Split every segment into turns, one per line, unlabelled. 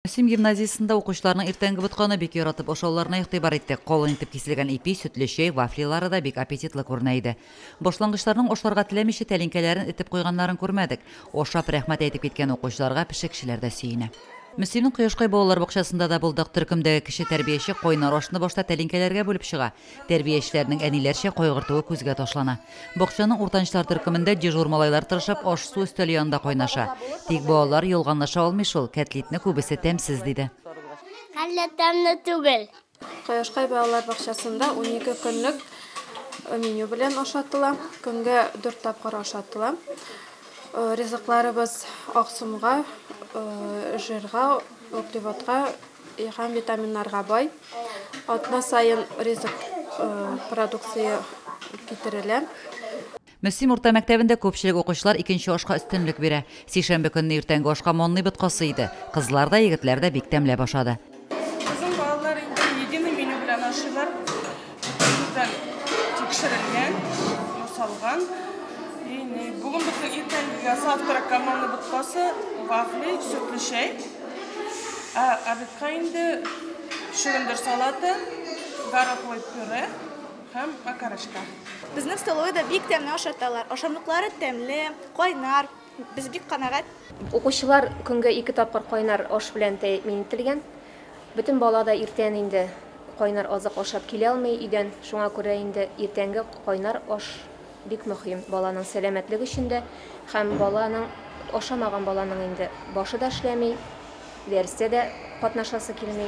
Мөслим гимназиясендә укучыларның иртәнге ботканы бик яратып ашауларына игътибар иттек. Калын итеп киселгән ипи, сөтле чәй, вафлилары да бик аппетитлы күренә иде. Башлангычларның ашарга теләмичә тәлинкәләрен этеп куйганнарын күрмәдек. Ашап рәхмәт әйтеп киткән укучыларга пешекчеләр дә сөенә. Мөслимнең Кояшкай балалар бакчасында да булдык. Төркемдәге кече тәрбияче кайнар ашны башта тәлинкәләргә бүлеп чыга. Тәрбиячеләрнең әниләрчә кайгыртуы күзгә ташлана. Бакчаның уртанчылар төркемендә дежур малайлар тырышып аш-су өстәле янында кайнаша. Тик балалар ялганлаша алмый шул, кәтлитне күбесе тәмсез диде.
Әллә тәмле түгел.
Кояшкай балалар бакчасында 12 көнлек меню белән ашатыла. Көнгә 4 тапкыр ашатыла. Ризыкларыбыз аксымга, жирга, углеводка һәм витаминнарга бай. Атна саен ризык продукция китерелә.
Мөслим урта мәктәбендә күпчелек укучылар икенче ашка өстенлек бирә. Сишәмбе көнне иртәнге ашка манный боткасы иде. Кызлар да, егетләр дә бик тәмләп ашады.
Безнең балалар инде единый меню белән ашыйлар. Бөтен тикшерелгән, ясалган. Бүген безнең иртәнгегә завтракка манный боткасы, вафли, сөтле чәй. Ә обедка инде чөгендер салаты, гороховый пюре һәм окорочка.
Безнең столовыйда бик тәмле ашаталар. Ашамлыклары тәмле, кайнар. Без бик канәгать.
Укучылар көнгә 2 тапкыр кайнар аш белән тәэмин ителгән. Бөтен бала да иртән инде кайнар азык ашап килә алмый өйдән. Шуңа күрә инде иртәнге кайнар аш бик мөһим баланың сәламәтлеге өчен дә һәм баланың ашамаган баланың инде башы да эшләми, дәрестә дә катнашасы килми.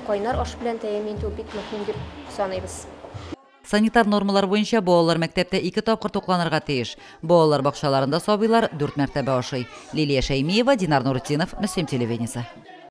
Кайнар аш белән тәэмин итү бик мөһим дип саныйбыз.
Санитар нормалар буенча балалар мәктәптә 2 тапкыр тукланырга тиеш. Балалар бакчаларында сабыйлар 4 мәртәбә ашый. Лилия Шәймиева, Динар Нуртдинов, Мөслим телевидениесе.